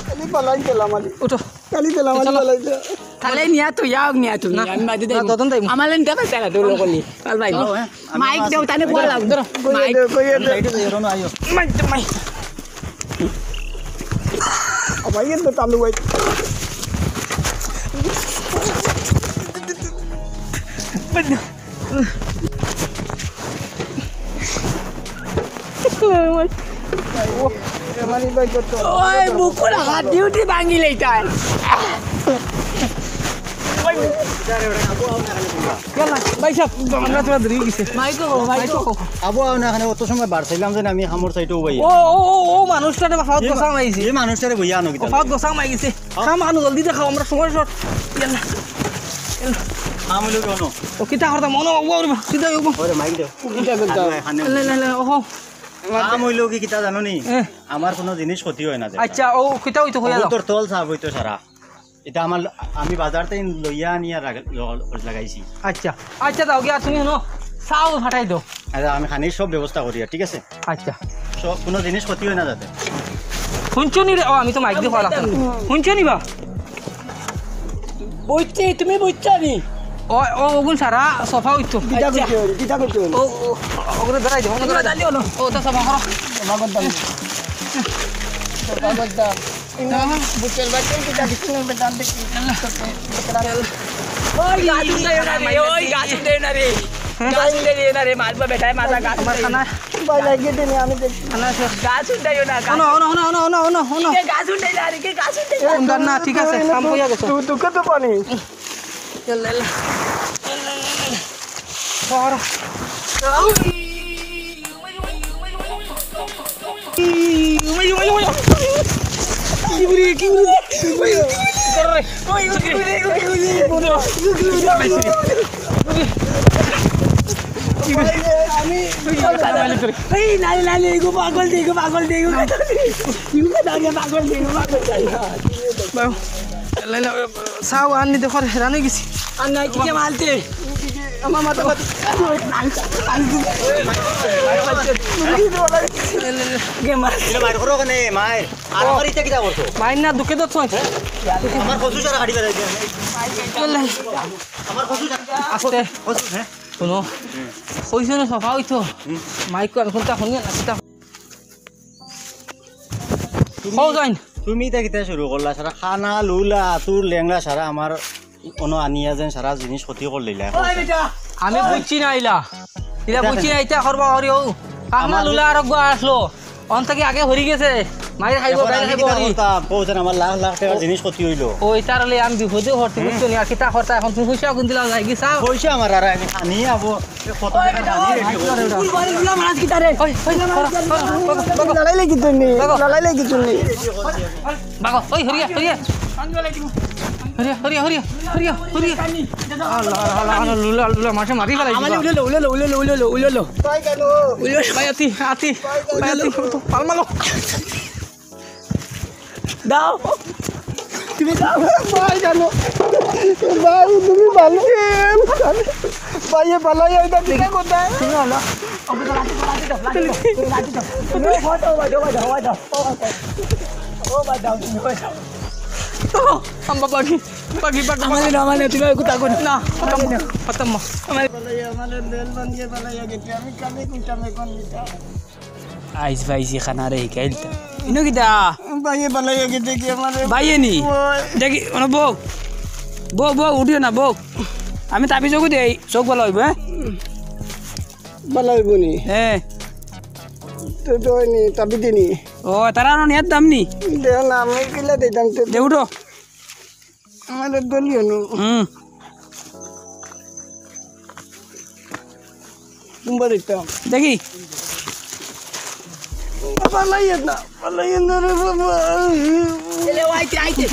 খালি ফালাই দিলাম আলি। উঠো। খালি দিলাম আলি চলো। ফালাই দে। তাইলে নিয়া তো যাও, নিয়া তুমি। না, আমি বাদে না, দেব। দদন দেব। আমার লেন দেখা তারা তো লোকলি। ফালাই দেও। চলো, হ্যাঁ। মাইক দেও, তানে বল। ধরো। কইয়া মাইক। দে, কইয়া দে। সাইডে যাই, রনো, আইও। মাইক দে, মাইক। আমার কিন্তু তালু ভাই। ওই বুকুর হাত দিয়ে উঠে ভাঙি লইতায়। ইয়াল্লা, ভাই সাব, আমরা তো দেরি অইগেছে। মাইকো, মাইকো। আবু, আও না, এখানে অত সময় বার চাইলাম যে আমি কামর সাইডে উবাই। ও, ও, ও, ও মানুষটারে ফাওত এই মা-, গোসা মাইছে। এই মানুষটারে বইয়া আনো কিতা? ফাওত গোসা মাইছে। হ্যাঁ? কাম আনো জলদি দেখাও, আমরা সময় short। ইয়াল্লা। ইয়াল্লা। কাম অইলো কি অনো? ও কিতা করতাম? অনো, ও, ও, ও, কিতা অইবো? ওরে মাইক দেও। কিতা করতাম? আরে, এখানে। লে, লে, লে, ওহো। কাম অইলো কি কিতা জানো নি? এ। আমার কুনু জিনিস ক্ষতি অয় না যে। আচ্ছা, ও কিতা অইতো কইয়া দাও। তোর তল সাফ অইতো সারা। ইটা আমার, আমি বাজার থাকি লইয়া আনিয়া রাখ-, ল-, লাগাইছি। আচ্ছা, আচ্ছা, দাও গিয়া তুমি হুনো, চাও ফাটাই দাও। আচ্ছা, আমি খানির সব ব্যবস্থা করিয়ার, ঠিক আছে? আচ্ছা। সব, কুনু জিনিস ক্ষতি অয় না যাতে। হুনছো নি রে? ও, আমি তো মাইক দিয়া কওয়া লাগতো। হুনছো নি বা? বুঝছি, তুমি বুঝছো নি? ও, ও, ওগুন সারা সফা অইতো। কিতা আচ্ছা। করছো? কিতা করছো? ও, ও, ওগুলো ধরাই দে, ওগুলো ধরাই দে। ও, তো সফা করো। সফা করতাম। সফা করতাম। বুকের বাচ্চা কিতা দিচ্ছি না, বেটা, দেখি। ওই, গাছ উঠাইও না রে, ওই, গাছ উঠাইও না রে। গাছ উঠাইও না রে, মারবো বেটায়, মাথা গাছ আমার উঠাইও না। খানা। ভাই, লাগিয়ে দে নি, আমি দেখি। খানা শেষ। গাছ উঠাইও না, গাছ। অনো, অনো, অনো। কে গাছ উঠাইও না রে, কে গাছ উঠাইও না। না, ঠিক আছে, কাম কইয়া গেছো। দু-, দুঃখে তো পানি। ইয়াল্লা, ইয়াল্লা। ইয়াল্লা, ইয়াল্লা, ইয়াল্লা। সর। এই, নালে, নালে, এগো পাগল দে, এগো পাগল দে, এগো পাগল দে, এগো পাগল দে, এগো পাগল দে। বাবু, লাইলা, চাও আর নি দেখো, হেরান অই গেছি। আর নাই, কি যে মারতে? আমার মাথা ফাটি। গে মার। এটা মার করো কেনে, মার। আর আমার ইটা কিতা করছো? মার না, দুঃখে তো ছয়। আমার কচু চারা কাটি বেড়াইছে। আমার কচু চারা। আস্তে। কচু, হ্যাঁ? হুনো, কইছো না সফা অইতো। হুম। মাইক কর, কোনটা হুনিয়া না, কিতা? তুমি, কও যাইন। তুমি ইটা কিতা শুরু করলা? সারা কানা, লুলা, আতুর, লেংড়া, সারা আমার অনো আনিয়া যেন সারা জিনিস ক্ষতি করিলাইলা। আমি বুঝছি না ইলা। ইলা ইটা বুঝছি না, ইটা করবা করি হউ। কানা, আমার লুলা আর একগু আসলো। অন থাকি আগে হরি গেছে। মাইর খাইবো, এখন গাইল আমি খাইবো কিতা করি। করতাম? কও যেন আমার লাখ লাখ টাকার জিনিস ক্ষতি অইলো। ও, ইতার লাগি আমি বিপদে পড়ছি, হুম। বুঝছো নি? আর কিতা করতা এখন? তুমি পয়সা কোন দিলা যাই কি চাও? পয়সা আমার আর আমি খানি আবো। এ কত ওই টাকা বেটা, খানি ওই, রেডি ওই, করবো। ওই, ওই, ওই, মাছ কিতা রে? ওই, ওই, ওই, ওই, ওই, ওই, ওই, ওই। লড়াই লাগি তো নি, বাগো। লড়াই লাগি তো নি। বাগো, ওই, হরিয়া, হরিয়া। হরিয়া, হরিয়া, হরিয়া, হরিয়া, হরিয়া। আল্লাহ, আল্লাহ, আল্লাহ, লুলা, লুলা, মাছে মারি ফেলাই আমার দিবা। উলেলো, উলেলো, উলেলো, উলেলো, উলেলো। ভাই কেন? উলেলো। ভাই আতি, আতি, ভাই আতি, পাল মারো। দাও। তুমি দাও। ভাই কেন? ভাই, তুমি ভালো। ভাই, এ ভালো, এটা দিকে কোথায়? তুমি হলো। ওকে তো লাঠি দাও, লাঠি দাও, লাঠি দাও, লাঠি দাও। তুমি ওই ফটো, ওই দাও, ওই দাও, ওই দাও। ও ভাই, দাও, তুমি ওই দাও। আম্বা বাকি। বাকি, বাকি, আমার না, আমার না, তুমি আর কথা কই না। না, খতম, খতম। আমার বালাই, আমার বেল ভাঙ্গিয়া বালাই গেছে, আমি কানে কইতাম এখন এটা। আইজ ভাইজি খানারে হিকাইলতা। ইনো কিতা? ভাইয়ে বালাই গেছে কি আমারে? ভাইয়ে নি? ওই। দেখি, ওনো বউ। বউ, বউ, উঠিও না, বউ। আমি তাবিজ ওগু দেই, চোখ ভালা অইবো, হ্যাঁ? বালা অইবো নি? হ্যাঁ। তো, তো নি, তাবিজ নি? ও, তারা আনো নিয়ার দাম নি? দেও না, আমি কিলা দিতাম তো। দে, উঠো। আমারে দলিও নু। হুম। কুম্বা দিতাম। দেখি। বালাই না, বালাই না রে বাবা। এলে, আইতে, আইতে।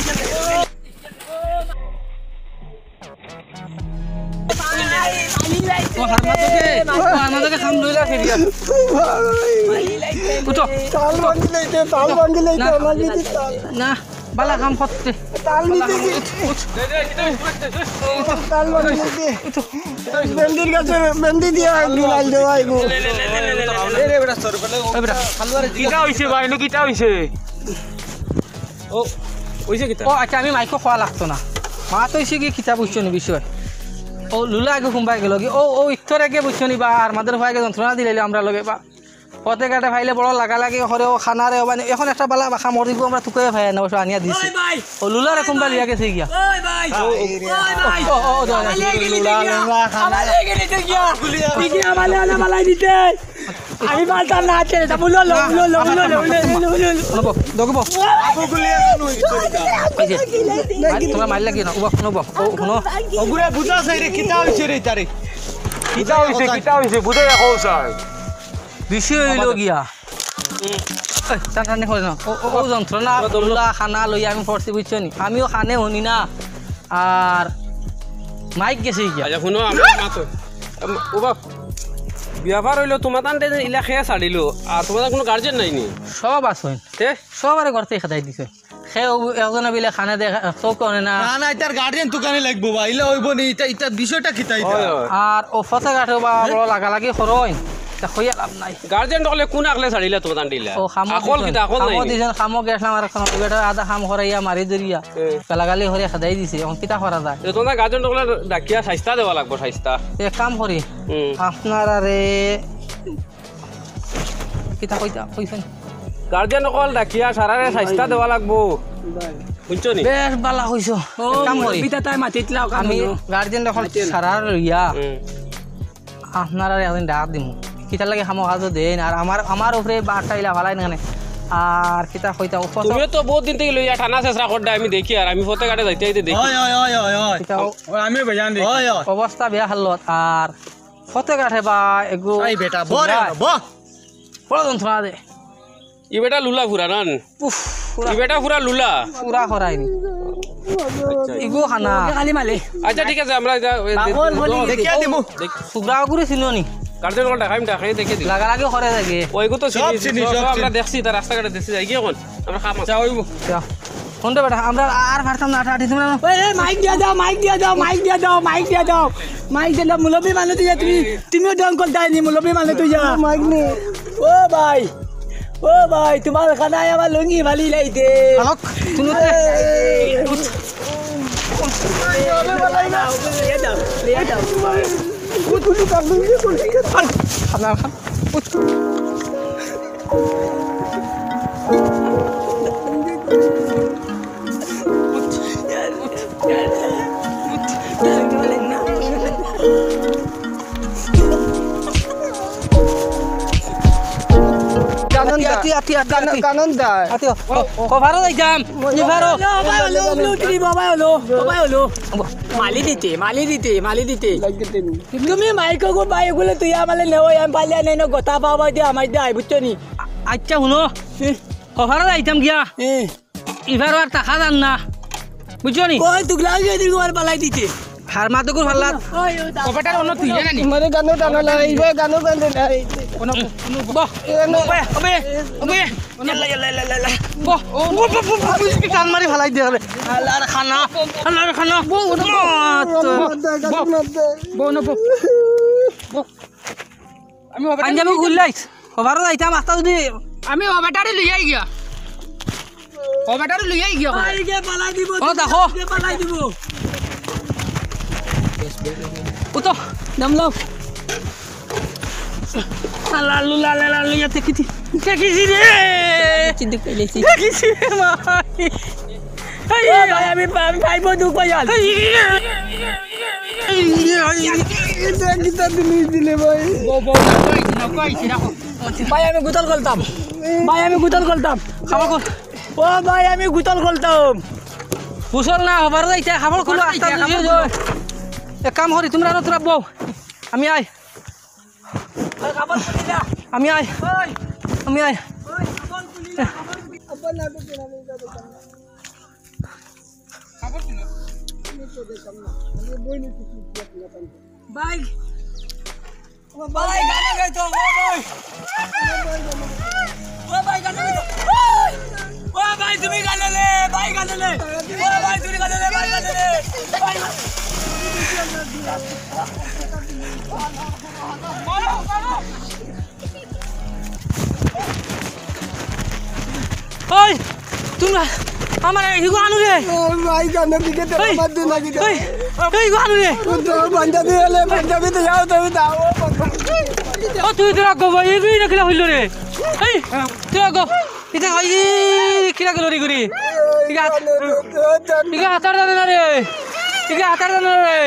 ও, হারমাদকে, ও, হারমাদকে খাম লইলা ফিরিয়া। উঠো। তাল ভাঙ্গি লাইতে, তাল ভাঙ্গি লাইতে, না। আমার দিদি তাল। না, বালা কাম করতে। তাল নিতে কি? উঠ, উঠ। তাল ভাঙ্গি লাইতে। বেন্দির গাছে বেন্দি দিয়া একটু লাল দেওয়া আইবো। এই বেটা, কিতা অইছে ভাই, নু কিতা অইছে? ও, অইছে কিতা? ও, আচ্ছা, আমি মাইকো কওয়া লাগতো না। মাত অইছে কি, কিতা বুঝছো নি বিষয়? ও, লুলা আগে কুম্বাই গেল কি? ও, ও, ইত্তর আগে বুঝছো নি বা, আর মাদের ভাইকে যন্ত্রণা দিলাইলো আমরা লগে বা। পথে ঘাটে পাইলে বড় লাগালাগি করে, ও খানারে, ও মানে, এখন একটা বালা বাখা মরিব, আমরা তুকাইয়া পাই না, অবশ্য আনিয়া দিছি। ওই ভাই! ও, লুলারে কুম্বা লইয়া গেছে গিয়া। ওই ভাই! ও, ও, ওই ভাই! ও, ও, ও, আমার লেগে নিতে গিয়া। লুলা, লুলা, খানা। আমার লেগে নিতে গিয়া। বিক্রি আমার লেগে না, বালাই দিতে। আমি পারতাম না, আছে, এটা উলো, লো, উলো, লো, উলো, লো, উলো, লো, উলো, লো। হুনো বউ, দেখো বউ। এই যে, ভাই, তোমরা মাইর লাগি না, উবা, হুনো বউ, ও, হুনো। ওগুরে বুঝা চাই রে, কিতা অইছে রে তারে? কিতা অইছে, কিতা অইছে? বুঝাইয়া কও চাই। বিষয় অইলো গিয়া। এই, টানাটানি করে না। ও, ও, ও যন্ত্রণা, ও, ও, লুলা, খানা লইয়া আমি পড়ছি, বুঝছো নি? আমিও খানে হুনি না। আর মাইক গেছে গিয়া। আচ্ছা, হুনো, আমার মাতো। আম, ও বাপ, ব্যাপার অইলো, তোমার তানতে ইলা খেয়া ছাড়িলো, আর তোমার তান কুনু গার্জিয়ান নাই নি? সব আছইন। তে? সব আরে ঘর থাকি খেদাই দিছে। সে ও একজনে বিলে খানে দে, চউখে অনে না। না, না, ইতার গার্জিয়ান তুকানি লাগবো বা, ইলা অইবো নি, ইতা, ইতা বিষয়টা কিতা ইতা? অয়, অয়। আর ও পথে ঘাটে বা বড় লাগালাগি করইন, তা কইয়া লাভ নাই। গার্জিয়ান অকলে কুন আকলে ছাড়িলা তোমার তান দিলা? ও, কামো আকল দিছইন, কিতা, আকল কামো নাই নি? দিছইন, কামো গেছলাম আর এখন বেটা আধা কাম করাইয়া মারি ধরিয়া। এ। গালাগালি করে খেদাই দিছে, এখন কিতা করা যায়? এ, তোমার গার্জিয়ান অকলে ডাকিয়া শাইস্তা দেওয়া লাগবো, শাইস্তা। এক কাম করি, হুম। আপনারারে কিতা কইতা, কইছেন? গার্জিয়ান অকল ডাকিয়া সারারে শাইস্তা দেওয়া লাগবো। বুঝছো নি? বেশ বালা কইছো। ও, এক কাম করি। মুরব্বিটা তাই মাতিতলাও কাম আমি হইলো। গার্জিয়ান অকল মাতিও না। সারার লইয়া হুম। আপনারারে একদিন ডাক দিমু। কিতার লাগি খামো কাজও দেইন, আর আমার, আমার উপরে বারটা ইলা ফালাইন কেনে। আর কিতা কইতা, উপর তো তুমিও তো বহুত দিন থাকি লইয়া টানা চেষ্টা করডা, আমি দেখি, আর আমি পথে ঘাটে যাইতে যাইতে দেখি। ওই, ওই, ওই, ওই, ওই। কিতা ও-, ওই, আমিও বেজান দেখি। ওই, ওই। অবস্থা বেয়া হালত, আর পথে ঘাটে বা এগু এই বেটা, বহ রে, বহ। বড় যন্ত্রণা দে। ই বেটা লুলা পুরা না? উফ, পুরা। ই বেটা পুরা লুলা। পুরা করাইনি। আচ্ছা। ইগু খানা। খালি মালে। আচ্ছা, ঠিক আছে, আমরা এটা, এ, বাপর দে-, বলি দে-, দেখিয়া দিমু। দেখ। সুগ্রা গুরি চিনো নি? গার্জিয়ান অকল ডাকাইম, ডাকাই দেখিয়া দিমু। লাগালাগি করে দেখি। ওইগু তো সব চিনি, চিনি, সব, সব সব আমরা চিনি। দেখছি, তার রাস্তাঘাটে দেখছি, যাই কি এখন? আমরা খাম আছে। যাও, অইবো। যাও। কোনটা বেটা? আমরা আর পারতাম না, আটা আটিস না। ওই, এই, মাইক দিয়া দাও, মাইক দিয়া দাও, মাইক দিয়া দাও, মাইক দিয়া দাও। মাইক দিয়া দাও, মুরব্বি মানুষ তুই যা, তুমি, তুমিও ডং করতায় নি, মুরব্বি মানুষ তুই যা। মাইক নি। ও ভাই, ও ভাই, তোমার খানায় আমার লুঙ্গি ফালি লাইতে। হালক, তুমি তো এই। লইয়া যাও, লইয়া যাও। খানা খান। কানন দা। আতি, আতি, আতি, আতি। কানন, কানন দা। আতি, ও, ও, কভারও যাইতাম। নি পারো। ও ভাই, হলো, হলো, উঠি, বাবা, হলো, বাবা, হলো। মালি দিতে, মালি দিতে, মালি দিতে। তুমি মাইক গো ভাই, এগুলো তুই আমালে নেও, আমি পালিয়া নেই না, গোতা পাওয়া দিয়ে আমার দিয়ে আই, বুঝছো নি? আচ্ছা, হুনো। হুম। কভারও যাইতাম গিয়া। হুম। ইবার আর থাকা যার না, বুঝছো নি? কই তুগলা গিয়ে দিল আর পালাই দিতে। হার মা তো গুর ভাল্লা। ওই, ওই, দা-, ও বেটার অন্য তুই জানা নি? মানে গানো টানা লাই, ইবে গানো গানো লাই। কোনো, কোনো বহ, এ, না। ওবে, ওবে, ওবে। ইয়াল্লা, ইয়াল্লা, ইয়াল্লা, ইয়াল্লা। বহ, ও, বহ, বহ, বহ, বহ, বহ, টান মারি ফালাই দে রে। আল্লাহর খানা, আল্লাহর খানা। বহ, বহ, বহ, বহ, বহ, বহ, না, বহ। বহ। আমি ও বেটার পাঞ্জাবি খুললাইস। কভারও যাইতাম, আস্তা যদি আমি ও বেটারে লইয়া গিয়া। ও বেটারে লইয়া গিয়া। ভাই, কে পালাই দিব? ও, দেখো। কে পালাই দিব? ও তো। নাম লও। লালু, লালু, লালু, ইয়া দেখিছি। দেখিছি রে। চিন্তা কইলেছি। দেখিছি রে ভাই। এই ও ভাই, আমি পা-, আমি পাইবো দুঃখ পাইয়াল। এই, এই, এই, এই, এটা কিতা জিনিস দিলে ভাই? বউ, বউ, না, কই, না, কই, না, কই। ভাই, আমি গুতল করতাম। ভাই, আমি গুতল করতাম। খাবার কর। ও ভাই, আমি গুতল করতাম। গুসল না, হবার যাইতে খাবার খুলো, আস্তা খাবার খুলো। এক কাম করি, তোমরা না, তোরা বউ। আমি আই। আমি আই। আমি আই। ভাই, ও ভাই, গান গাইতো, ও ভাই। ও ভাই, গান গাইতো। ও ভাই, তুমি গান লে, ভাই, গান লে। ও ভাই, তুমি গান লে, ভাই, গান লে। ভাই। ওই, তোমরা আমার এই হিগু আনু রে। ও ভাই, গানের দিকে তো এই, আমার দিন লাগে। এই, এই, হিগু আনু রে। ও তো পাঞ্জাবি হলে, পাঞ্জাবি তো যাও, তুমি দাও। ও, তুই তোরা গো ভাই, এই না কিলা হইল রে। এই, তোরা গো। ইটা হয়, ই, কিলা গেল রে ঘুরি? ইগা হাত-, ইগা হাতার জানে না রে। ইগা হাতার জানে না রে।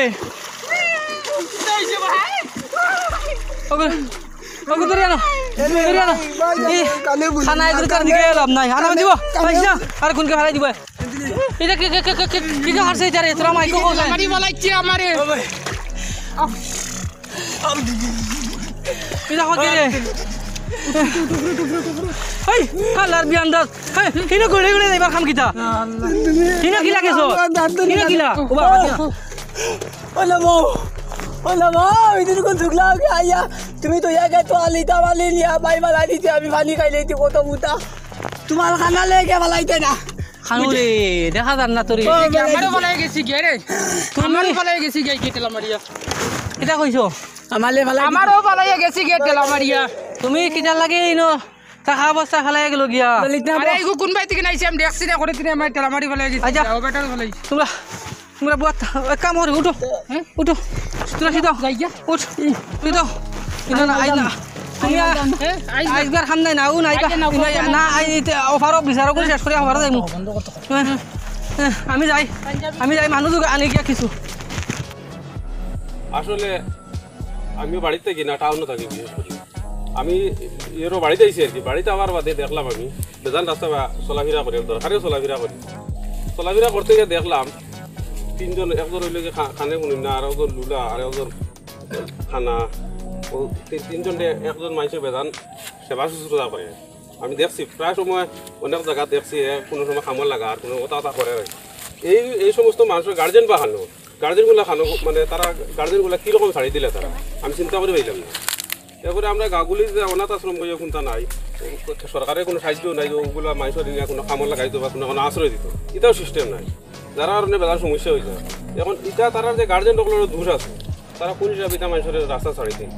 ওগো, ওগো, ধরি আনো। ধরি আনো। ই, খানা এগুলো তার দিকে লাভ নাই। আনা দিব। পয়সা। আর কোনকে ফালাই দিব? ইটা কি, কি, কি, কি, কি, কি, কি হারছে ইটা রে? তোরা মাইকো কোথায়? আমারই বলাইছে আমারে। ইটা হকে রে। এই, হালার বিয়ান্দাজ। এই, হিনো ঘুরে ঘুরে যাইবার কাম কিতা? হিনো কিলা গেছো? হিনো কিলা? ও বাবা, কিলা? ওলা বউ, ওলা বউ, ইদিন কোন ঝুগলা হকে আইয়া? তুমি তো ইয়া গাইতো আলি, তামালি নিয়া, বাই বালা দিতে, আমি পানি খাইলে ইতি কত মুতা। তোমার খানা লেগে বালাইতে না। খানু রে, দেখা যার না তোরে। ও, আমারও বালাই গেছি গিয়া রে। তুমি আমারও বালাই গেছি গিয়া, গিয়া ঠেলা মারিয়া। কিতা কইছো? আমালে বালাই আমারও বালাই গেছি গিয়া ঠেলা মারিয়া। তুমি কিতা লাগে ইনো? তা খাওয়া বস্তা ফালাই গেল গিয়া। আরে, এগু কোন বাড়ি থেকে নাইছে? আমি দেখছি না, করে তিনি আমার ঠেলা মারি ফালাই গেছি। আচ্ছা। ও বেটার ফালাই। তোমরা, তোমরা বুয়াত, এক কাম করো, উঠো। হ্যাঁ? উঠো। তোরা সিধা। যাই গিয়া। উঠ। সিধা। ইনো না, আই না। তুমি আ-, হ্যাঁ? আই না। আইজকার খান নাই না, ও নাই বা। আই না, না, আই, ইতে অফারও বিচারও করে শেষ করে অফারও যাইমু। বন্ধ করতে হবে। হ্যাঁ, হ্যাঁ, আমি যাই। আমি যাই, মানুষ আনি গিয়া কিছু। আসলে আমিও বাড়িত থাকি না, টাউনো থাকি বিশেষ করি। আমি এরও বাড়িত আইছি আর কি। বাড়িত আওয়ার বাদে দেখলাম আমি বেজান রাস্তা বা চলাফেরা করি, দরকারে চলাফেরা করি। চলাফেরা করতে গিয়া দেখলাম তিনজন, একজন অইলো গি খা-, খানে হুনিন না, আর একজন লুলা, আর একজন খানা। ও তি-, তিনজন দে-, একজন মানষে বেজান সেবা শুশ্রূষা করে। আমি দেখছি প্রায় সময় অনেক জাগাত দেখছি, এ, কুনু সময় কামো লাগা আর কুনু কথা কথা করে। এই, এই সমস্ত মানুষর গার্জিয়ান বা খানো, গার্জিয়ান গুলা খানো, মানে, তারা গার্জিয়ান গুলা কিরকম ছাড়ি দিলা তারা, আমি চিন্তা করি পাইলাম না। এরপরে আমরা গাঁওগুলি যে অনাথ আশ্রম কইয়া কুনতা নাই, সরকারের কুনু সাহায্য নাই, ওগুলা মানুষর নিয়া কুনু কামো লাগাইতো বা কুনু, কুনু আশ্রয় দিত, ইটাও সিস্টেম নাই। যার কারণে বেজান সমস্যা অইছে। এখন ইটা তারার যে গার্জিয়ান অকলর দোষ আছে, তারা কুন হিসাবে ইতা মানষরে রাস্তা ছাড়ি দেয়?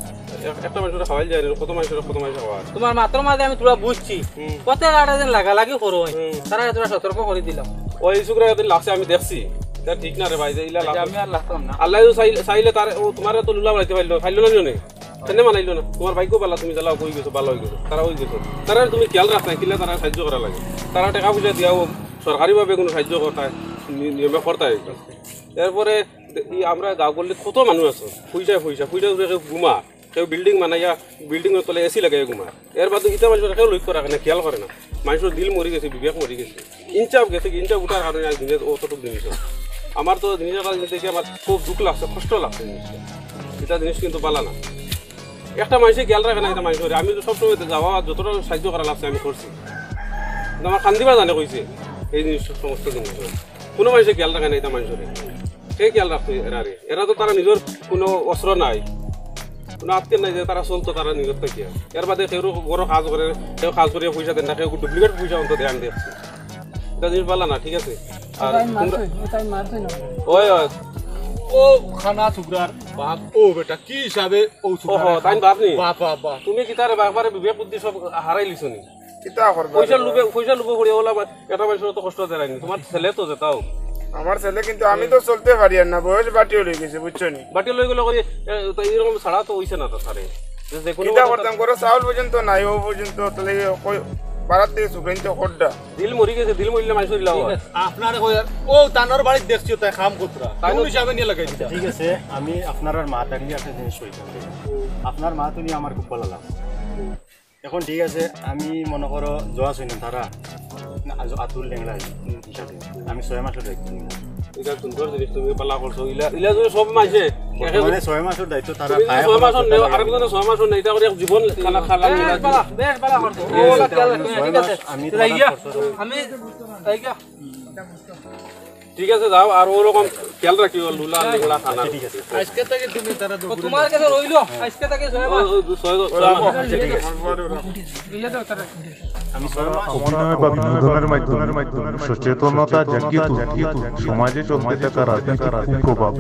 এক-, একটা মানষরে খাওয়াইল যায় না, কত মানষরে, কত মানষরে খাওয়ায়। তোমার মাতর মাঝে আমি থুড়া বুঝছি। হুম। পথে ঘাটে যেন লাগালাগি করো, হুম। তারা থুড়া সতর্ক করি দিলাম। ওই ইসুকরা এদিন লাগছে, আমি দেখছি। ইতা ঠিক না রে ভাই, যে ইলা আচ্ছা, লাগ-, আমি আর লাগতাম না। আল্লাহ তো চাইলে, চাইলে তার, ও তোমারে তো লুলা বানাইতে পারলো, পারলো না জানে? কেনে বানাইলো না? তোমার ভাগ্য বালা, তুমি জ্বালাও কই গেছো, বালা অই গেছো, তারা অই গেছো। তারা তুমি খেয়াল রাখতা, কিলা তারা সাহায্য করা লাগে। তারা টেকা পয়সা দিয়াও সরকারিভাবে কুনু সাহায্য করতায়, নি-, নিয়মে করতায়। এরপরে ই আমরা গাঁও গল্লিত কত মানুষ আছে, পয়সা, পয়সা, পয়সা উঠে কেউ ঘুমা, কেউ বিল্ডিং বানাইয়া বিল্ডিংর তলে এসি লাগাইয়া ঘুমা। এর বাদে ইতা মানষরে কেউ লক্ষ্য রাখে না, খেয়াল করে না। মানষর দিল মরি গেছে, বিবেক মরি গেছে। ইনসাফ গেছে কি, ইনসাফ উঠার কারণে আজ দিনে অতটুকু জিনিস হয়। আমার তো জিনিস দেখে আমার খুব দুঃখ লাগছে, কষ্ট লাগছে জিনিসটা। ইতা জিনিস কিন্তু বালা না। একটা মানষে খেয়াল রাখে না, ইতা মানষরে। আমি তো সবসময় যাওয়া, যতটা সাহায্য করা লাগছে আমি করছি। কিন্তু আমার কান্দিবা জানে কইছে এই জিনিস, সমস্ত জিনিস। কুনু মানষে খেয়াল রাখে না ইতা মানষরে। কে খেয়াল রাখতো এরারে? এরা তো তারা নিজর কুনু অস্ত্র নাই, কুনু আত্তির নাই যে তারা চলতো তারা নিজর থাকিয়া। এর বাদে কেউ ঘরো কাজ করে, কেউ কাজ করিয়া পয়সা দেয় না, কেউ ডুপ্লিকেট পয়সা অন্তত দেয়, আমি দেখছি। ইতা জিনিস বালা না, ঠিক আছে? আর তাই মারছে, তাই মারছে না। ওই, ওই। ও খানা ছোকরার বাপ, ও বেটা, কি হিসাবে ও ছোকরার ওহো, তাই বাপ নি? বাপ, বাপ, বাপ। তুমি কিতারে বাপরে বিবেক বুদ্ধি সব হারাইলিছো নি? কিতা করবা? পয়সার লোভে, পয়সার লোভে পড়িয়া ওলা বা-, এটা মানুষের তো কষ্ট দেয় না। তোমার ছেলে তো যেটাও। আমার ছেলে কিন্তু আমি তো চলতে পারি আর না, বয়স বাটিও লই গেছে, বুঝছো নি? বাটি লই গেলে করি, এ, তো এরকম ছাড়া তো হইছে না তো সারে। যে, যে কোনো কিতা কথা করতাম, ঘরো চাউল পর্যন্ত নাই, ও পর্যন্ত তাহলে কই বাড়াতে সুখাইতে খোদ্দা। দিল মরি গেছে, দিল মরিলে মানুষ হইলা হয়। আপনারে কই আর, ও তানোর বাড়িত দেখছি, তাই কাম করতরা। তাই তাই না? হিসাবে নিয়ে লাগাই দিতা। ঠিক আছে, আমি আপনার আর মা থাকলে একটা জিনিস কইতাম। আপনার মা তো নিয়ে আমার খুব ভালো লাগে। এখন ঠিক আছে, আমি মনে করো জোয়া শুনি তারা না, আজ আতুর লেংড়া হিসাবে আমি ছয় মাসের দায়িত্ব নিলাম। এটা সুন্দর জিনিস তুমি পালা করছো। ইলা, ইলা যদি সব মাসে বর্তমানে ছয় মাসের দায়িত্ব তারা তুমি যদি খায়, ছয় মাসও নেও, আর কোনো ছয় মাসও নেই, এটা করে এক জীবন খানা খালা বেশ ভালা, বেশ ভালা করছো। ও, ঠিক আছে, ছয় মাস আমি তারা ইয়া, খরচ করবো। আমি, এই গা। ঠিক আছে, যাও, আর ওরকম খেয়াল রাখিও, লুলা, লিংলা, খানা। আজকে থেকে তুমি তারা ও, তোমার কাছে রইলো, আজকে থেকে ছয় মাস। ও, ও, ছয়, ছয় মাস। আচ্ছা, ঠিক আছে। ইয়ে দাও তারা। আমি ছয় মাস অভিনয় বা বিনোদনের মাধ্যমে সচেতনতা জাগিয়ে তুলতে, সমাজে চলতে থাকা রাজনৈতিক কুপ্রভাব,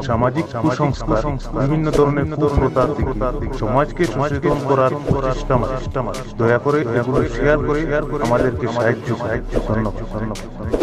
সামাজিক কুসংস্কার, বিভিন্ন ধরনের কুপ্রথা থেকে সমাজকে সচেতন করার প্রচেষ্টা মাত্র। দয়া করে এগুলো শেয়ার করে আমাদেরকে সাহায্য করুন। ধন্যবাদ।